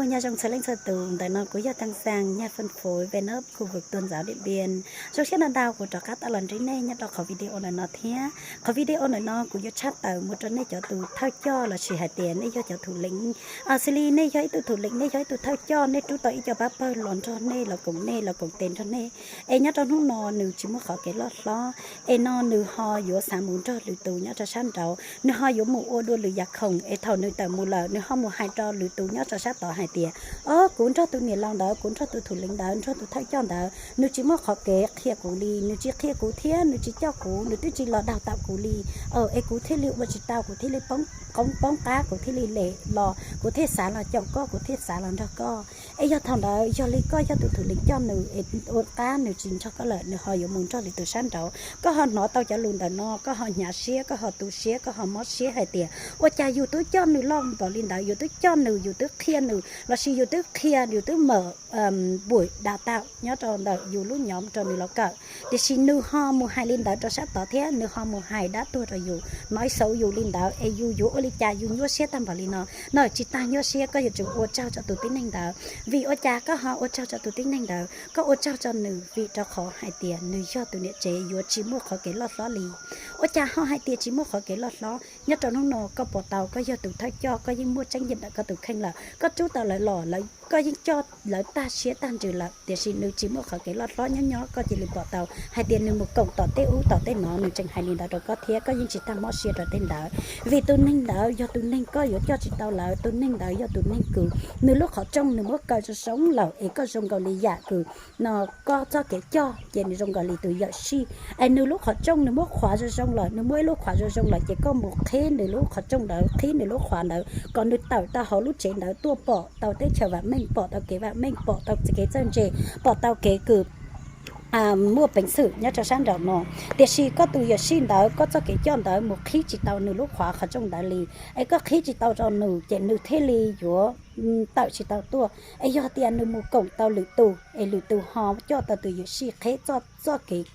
Nyob zoo txhua leej txhua tus, ntawm no kuv yog Thaj Xaas, nyob Phân Phối Vnov, khu vực Tuần giáo Điện Biên. Zoo siab ntau ntau kuv rov qab tau los ntsib nej nyob rau qhov video ntawm no thiab. Qhov video ntawm no kuv yuav tshaj tawm mus rau nej cov tus thawj coj lossis hais tias nej yog cov thủ lĩnh. Xws li nej yog ib tug thủ lĩnh, nej yog ib tug thawj coj, nej rub tau ib co pab pawg los nrog nej, los koom nej, los koom tes nrog nej. Es nyob rau hnub no nws tsis muaj qhov kev loj hlob, es no nws ho yuav xav mus nrog lwm tus nyob rau sab nraud, nws ho yuav mus ua dua lwm yam khoom, es thaum nws tawm mus lawm nws ho mus hais rau lwm tus nyob rau sab tod hais tias, o, kuv nrog tus niam laus ntawd, kuv nrog tus thủ lĩnh ntawd, nrog tus thawj coj ntawd, nws tsis muaj qhov kev qhia kuv li, nws tsis qhia kuv thiab nws tsis coj kuv, nws twb tsis los đào tạo kuv li. Es kuv thiaj li ua tsis tau, kuv thiaj li poob qab, kuv thiaj li lem los, kuv thiaj xav los caum koj, kuv thiaj xav los nrog koj. Es yog thaum ntawd yog li koj yog tus thủ lĩnh coj nws es ua qab nws tsis nrog koj lawm, nws ho yuav mus nrog lwm tus sab nraud. Koj ho hnov tau cov lus ntawm no, koj ho hnyav siab, koj ho tu siab, koj ho mob siab hais tias, ua cas yus twb coj nws loj npaum li ntawd, yus twb coj nws, yus twb qhia nws lossis yus twb qhia, yus twb mở buổi đào tạo nyob rau ntawm yus lub nhóm rau nws los kawm, tiam sis nws ho mus hais li ntawd rau sab tod thiab nws ho mus hais dab tuag rau yus, nói xấu yus li ntawd, es yus yuav ua li cas yus nyuaj siab tag npaum li no? No tsis tas nyuaj siab, koj yuav tsum ua tsaug rau tus tib neeg ntawd. Vim ua cas koj ho ua tsaug rau tus tib neeg ntawd? Koj ua tsaug rau nws vim rau qhov hais tias nws yog tus niam tsev yuav tsis muaj qhov kev loj hlob li. Ua cas ho hais tias tsis muaj qhov kev loj hlob? Nyob rau hnub no koj pom tau koj yog tus thawj coj, koj yeej muaj trách nhiệm ntawm koj tus kheej lawm, koj rub tau lawv los, koj yeej coj lawv tag siab tag ntsws lawm, tiam sis nws tsis muaj qhov kev loj hlob. Nyob nyob koj cia li pom tau hais tias nws mus koom tom tej ub tom tej no, nws tseem hais li ntawd rau koj thiab koj yeej tsis tag mob siab rau tej ntawd. Vim tus neeg ntawd yog tus neeg koj yuav coj tsis tau lawm, tus neeg ntawd yog tus neeg kws nws lub qhov rooj nws muab kaw zoo zoo lawm es koj zoo nkaus li yam kws no koj txoj kev coj ces nws zoo nkaus li tus yawm sij. Es nws lub qhov rooj nws muab qhuav zoo zoo lawm, nws muaj ib lub qhuav zoo zoo lawm ces koj mus qhib nws lub qhov rooj ntawd, qhib nws lub qhuav ntawd kom nws tawm tau hauv lub tsev ntawd tuaj pom tau teb chaws vam meej, pom tau kev vam meej, pom tau kev txawj ntse, pom tau kev kws muaj peev xwm nyob rau sab nraum no. Tiam sis koj tus yawm sij ntawd, koj txoj kev coj ntawd mus qhib tsis tau nws lub qhuav qhov rooj ntawd li, es koj qhib tsis tau rau nws ces nws thiaj li yuav tawm tsis tau tuaj. Es yog tias nws mus koom tau lwm tus es lwm tus ho coj tau tus yawm sij qhib txoj kev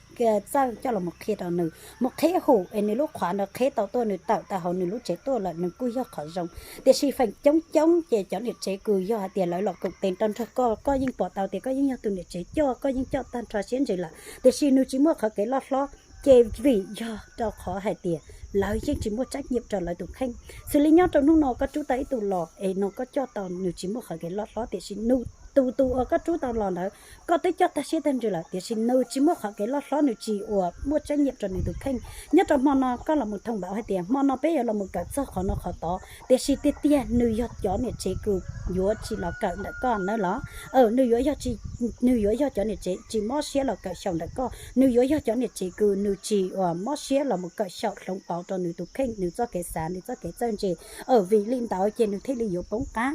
txawj coj los mus qhia rau nws, mus qhib hum es nws lub qhuav ntawd qhib tau tuaj, nws tawm tau hauv nws lub tsev tuaj lawm, nws kuj yog qhov zoo. Tiam sis feem coob coob ces cov niam tsev kws yog hais tias lawv los koom tes rau nrog koj, koj yeej pom tau tias koj yeej yog tus niam tsev coj, koj yeej coj tag nrho siab ntsws lawm, tiam sis nws tsis muaj qhov kev loj hlob. Ces vim yog rau qhov hais tias lawv yeej tsis muaj trách nhiệm rau lawv tus kheej. Xws li nyob rau hnub no koj rub tau ib tug los es no koj coj tau nws tsis muaj qhov kev loj hlob, tiam sis nws tus tus uas koj rub tau los ntawd koj twb coj tag siab tag ntsws lawm, tiam sis nws tsis muaj qhov kev loj hlob, nws tsis ua muaj trách nhiệm rau nws tus kheej. Nyob rau hmo no koj los mus thông báo hais tias hmo no peb yuav los mus kawm txog qhov no qhov tod, tiam sis tiag tiag nws yog cov niam tsev kws yuav tsis los kawm ntawm koj na los. Nws yuav yog, nws yuav yog cov niam tsev tsis mob siab los kawm xyaum ntawm koj, nws yuav yog cov niam tsev kws nws tsis ua mob siab los mus kawm xyaum hloov pauv rau nws tus kheej, nws txoj kev xav, nws txoj kev txawj ntse. Vim li ntawd ces nws thiaj li yuav poob qab.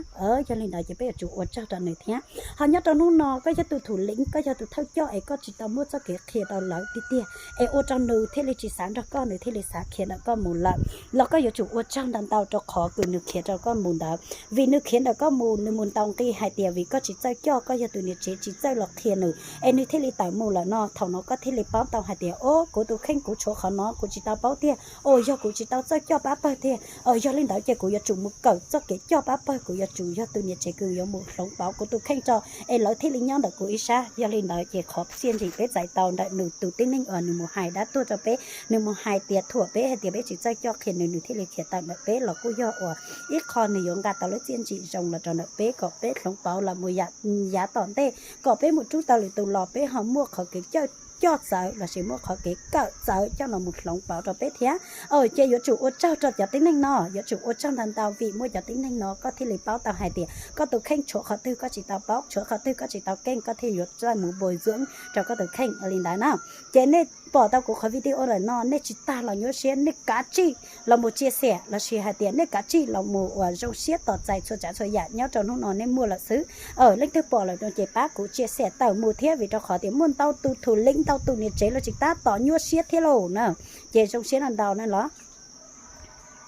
Yog li ntawd ces peb yuav tsum ua tsaug rau nws thiab. Ho nyob rau hnub no koj yog tus thủ lĩnh, koj yog tus thawj coj es koj tsis tau muaj txoj kev qhia rau lawv tiag tiag, es ua rau nws thiaj li tsis xav nrog koj, nws thiaj li xav khiav ntawm koj mus lawm, los koj yuav tsum ua tsaug ntau ntau rau qhov kws nws khiav rau koj mus ntawd. Vim nws khiav ntawm koj mus, nws mus ntaus nqi hais tias vim koj tsis txawj coj, koj yog tus niam tsev tsis txawj los qhia nws es nws thiaj li tawm mus lawm no. Thaum no koj thiaj li paub tau hais tias, o, kuv tus kheej kuv tshuav qhov no kuv tsis tau paub tiag, o, yog kuv tsis tau txawj coj pab pawg tiag. Yog li ntawd ces kuv yuav tsum mus kawm txoj kev coj pab pawg, kuv yuav tsum yog tus niam tsev kws yuav mus hloov pauv kuv tus kheej tso, es lawv thiaj li nyob ntawm kuv ib sab. Yog li ntawd ces qhov txiaj ntsig peb txais tau ntawm nws tus tib neeg uas nws mus hais dab tuag rau peb, nws mus hais tias thuam peb hais tias peb tsis txawj coj qhia nws, nws thiaj li khiav tawm ntawm peb los kuj yog ua ib qho nws yuav nqa tau lub txiaj ntsig zoo los rau ntawm peb kom peb hloov pauv los mus yav tom ntej, kom peb mus rub tau lwm tus los peb ho muaj qhov kev coj txawv lossis muaj qhov kev kawm txawv coj los mus hloov pauv rau peb thiab. Ces yuav tsum ua tsaug rau cov tib neeg no, yuav tsum ua tsaug ntau ntau vim muaj cov tib neeg no koj thiaj li paub tau hais tias koj tus kheej tshuav qhov twg koj tsis tau paub, tshuav qhov twg koj tsis tau keej, koj thiaj yuav txawj mus bồi dưỡng rau koj tus kheej li ntawd na. Ces nej pom tau kuv qhov video ntawm no nej tsis tas los nyuaj siab, nej kav tsij los mus chia sẻ lossis hais tias nej kav tsij los mus ua zoo siab tos txais txhua tsav txhua yam nyob rau hnub no nej muaj lawm xwb. Leej twg pom lawm no ces pab kuv chia sẻ tawm mus thiab, vim rau qhov tias muaj ntau tus thủ lĩnh, ntau tus niam tsev los tsis tab tom nyuaj siab thiab lauj na. Ces zoo siab no ntau na los.